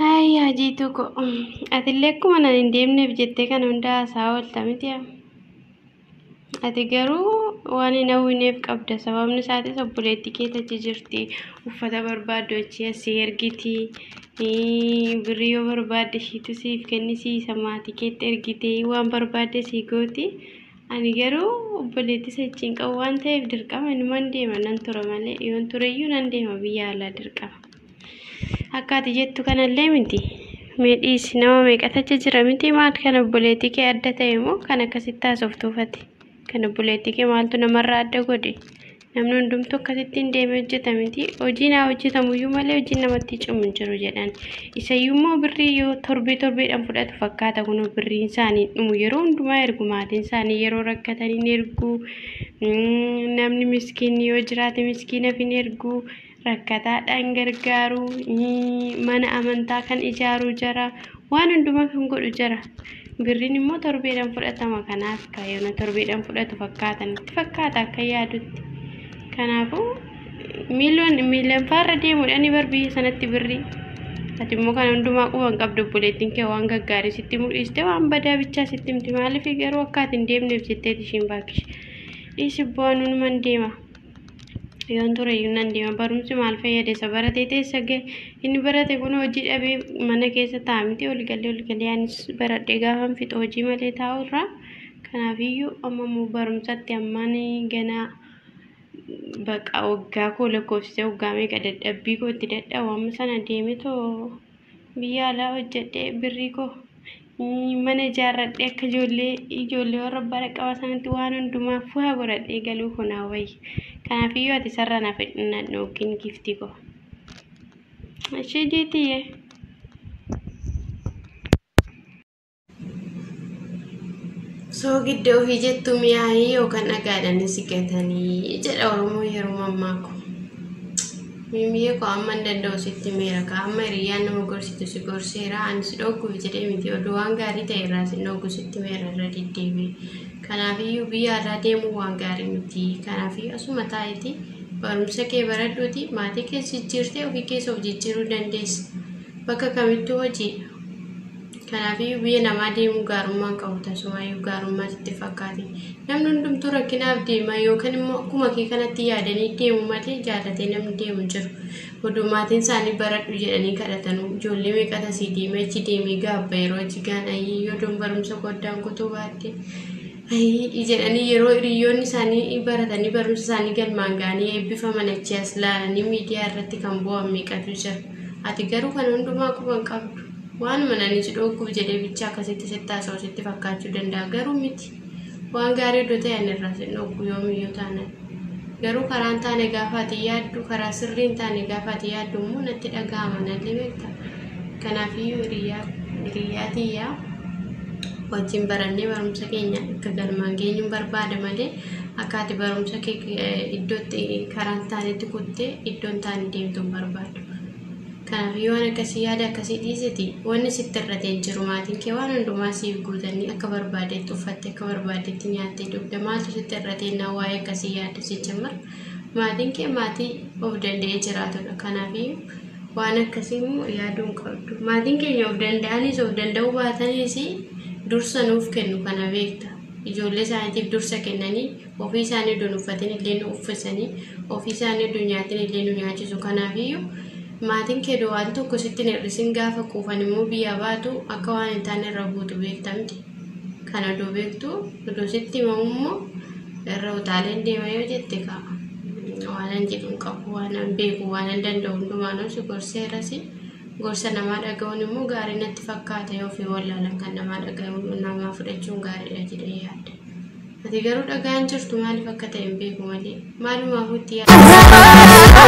Hayi hajiitu ko atillee akkuma nan hin deemneef jettee kana hunda haasaa oolta miti. Ati garuu waan hin hawwineef qabda. Sababni isaatis obboleettii kee achi jirti. Uffata barbaaddu achii asii ergiti. Birrii yoo barbaadde ishiitu siif kennisiisa. Maatii keetti ergite waan barbaadde sii gooti. Ani garuu obboleettii isa achi hin qabu waan ta'eef dirqama inuman deema nan tura malee yoon tureyyuu nan deema biyya alaa dirqama. Akka ati jettu kanallee miti. Mee dhiisi nama meeqatu achi jira miti maal kan obboleettii kee adda ta'e moo kan akkasitti haasoftuufati? Kan obboleettii kee maaltu namarraa adda godhe? Namni hundumtuu akkasittiin deemee hojjeta miti. Hojiin haa hojjetamuyyuu malee hojiin namatti cimu hin jiru jedhan. Isayyuu immoo birrii yoo torbee torbeedhaan fudhatu fakkaata kun birriin isaanii dhumu yeroo hundumaa ergu maatiin isaanii yeroo rakkatan hin ergu. Namni miskiinni yoo jiraate miskiinaaf hin ergu. Rakkataadhaan gargaaru. Mana amantaa kan ijaaru jara. Waan hundumaa kan godhu jara. Birriin immoo torbeedhaan fudhatama kanaaf kaayyoon torbeedhaan fudhatu fakkaata natti fakkaata akka yaadutti. Kanaafuu miiliyoon faarra deemuudhaan bar biyya sanatti birrii. Ati immoo kana hundumaa quba hin qabdu obboleettiin kee waan gaggaarii sitti mul'iste waan badaa bichaa sitti himti maaliif garuu akka ati hin deemneef jetteeti ishiin baakkish. Dhiisi bu'aa nunuman deema. Yoon ture iyyuu nan deema barumsi maal fayyada isa baratee teessa gahe inni barate kun hojii dhabee mana keessa taa'a miti ol galee ol galee anis baradhee gaafan fixu hojii malee taa'u irraa kanaafiyyuu amma immoo barumsatti ammaan ganaa baqa waggaa koo lakkoofsisee waggaa meeqa dadhabbii koo itti dadhabu amma sana deeme too biyya alaa hojjedhee birrii koo mana ijaarradhee akka ijoollee ijoollee warra abbaa dhaqqabaa sanatti waan hundumaa fuha godhadhee galuu kun haa wayya. Kanaafiyyuu ati sarara naaf hin dhoogin giftii koo. Ishee jeetiyyee. Soogidda ofii jettu mi'aayii yookaan dhagaadhaan si gatanii jedha Oromoo yeroo mammaaku. Miimiyyee koo amma hin danda'u sitti meera ka amma hiriyyaan nama gorsitu si gorseera ani si dhooguuf jedhee miti oduu waan gaarii ta'e irraa si dhoogu sitti meera irra deddeebi'e. Kanaafiyyuu biyya alaa deemuu waan gaarii miti. Kanaafiyyuu asuma taa'eeti barumsa kee baradhuuti maatii kee jijjiirtee ofii keessa of jijjiiruu dandeessa. Bakka kamittuu hojiidha. Kanaafiyyuu biyya namaa deemuu gaarummaa hin qabu tasumaayyuu gaarummaa sitti fakkaate. Namni hundumtuu rakkinaaf deema yookaan immoo akkuma kee kanatti yaadanii deemu malee jaallatee namni deemu hin jiru. Oduu maatiin isaanii baradhu jedhanii kadhatanuu ijoollee meeqatu asii deemee achi deemee gaabba yeroo achi gahan ayyii yoo doon barumsa koddaan kutuu baatte ayyii jedhanii yeroo hiriyoonni isaanii baratanii barumsa isaanii galmaan ga'anii eebbifaman achi as laalanii miidiyaa irratti kan bu'an meeqatu jira. Ati garuu kan hundumaa quba hin qabdu. Waanuma nani si dhoogguuf jedhee bichaa akkasitti sitti haasa'u sitti fakkaachuu danda'a garuu miti. Waan gaarii odoo ta'e ani irraa sin dhooggu yoomiyyuu taanan. Garuu karaa hin taane gaafa ati yaaddu karaa sirrii hin taane gaafa ati yaaddu immoo natti dhaga'ama nallee beekta. Kanaafiyyuu hiriyaa hiriyaa tiyyaa wajjin barannee barumsa keenya akka galmaan geenyuun barbaada malee akka ati barumsa kee iddootti karaa hin taanetti kuttee iddoo hin taane deemtu hin barbaadu. Kanaafiyyuu waan akkasii yaada akkasii dhiisiti wanni sitti irratee hin jiru maatiin kee waan hundumaa siif guutanii akka barbaadetti uffatte akka barbaadetti nyaattee dhugde maaltu sitti irratee naa waa'ee akkasii yaaddu si jammar maatiin kee maatii of danda'ee jiraatudha. Kanaafiyyuu waan akkasii immoo yaaduu hin qabdu. Maatiin keenya of danda'anis of danda'uu baatanis dursa nuuf kennu kana beekta. Ijoollee isaaniitiif dursa kennanii ofii isaanii odoo hin uffatin illee nu uffisanii ofii isaanii odoo nyaatin illee nu nyaachisu. Kanaafiyyuu maatiin kee waan tokko sitti hin hir'isin gaafa quufan immoo biyyaa baatu akka waan hin taane irra buutu beekta miti. Kana odoo beektu odoo sitti himamu immoo irra utaaleen deema yoo jette ka'a. Waan an jedhu hin qabu waan an beeku waan an danda'u hundumaanuu si gorseeras gorsa namaa dhaga'uun immoo gaarii natti fakkaata yoo ofii wallaalan kan namaa dhaga'uun namaa fudhachuun gaariidha jedhee yaada. Ati garuu dhagaan jirtu maaliif akka ta'e hin beeku malee maalumaafuu itti yaada.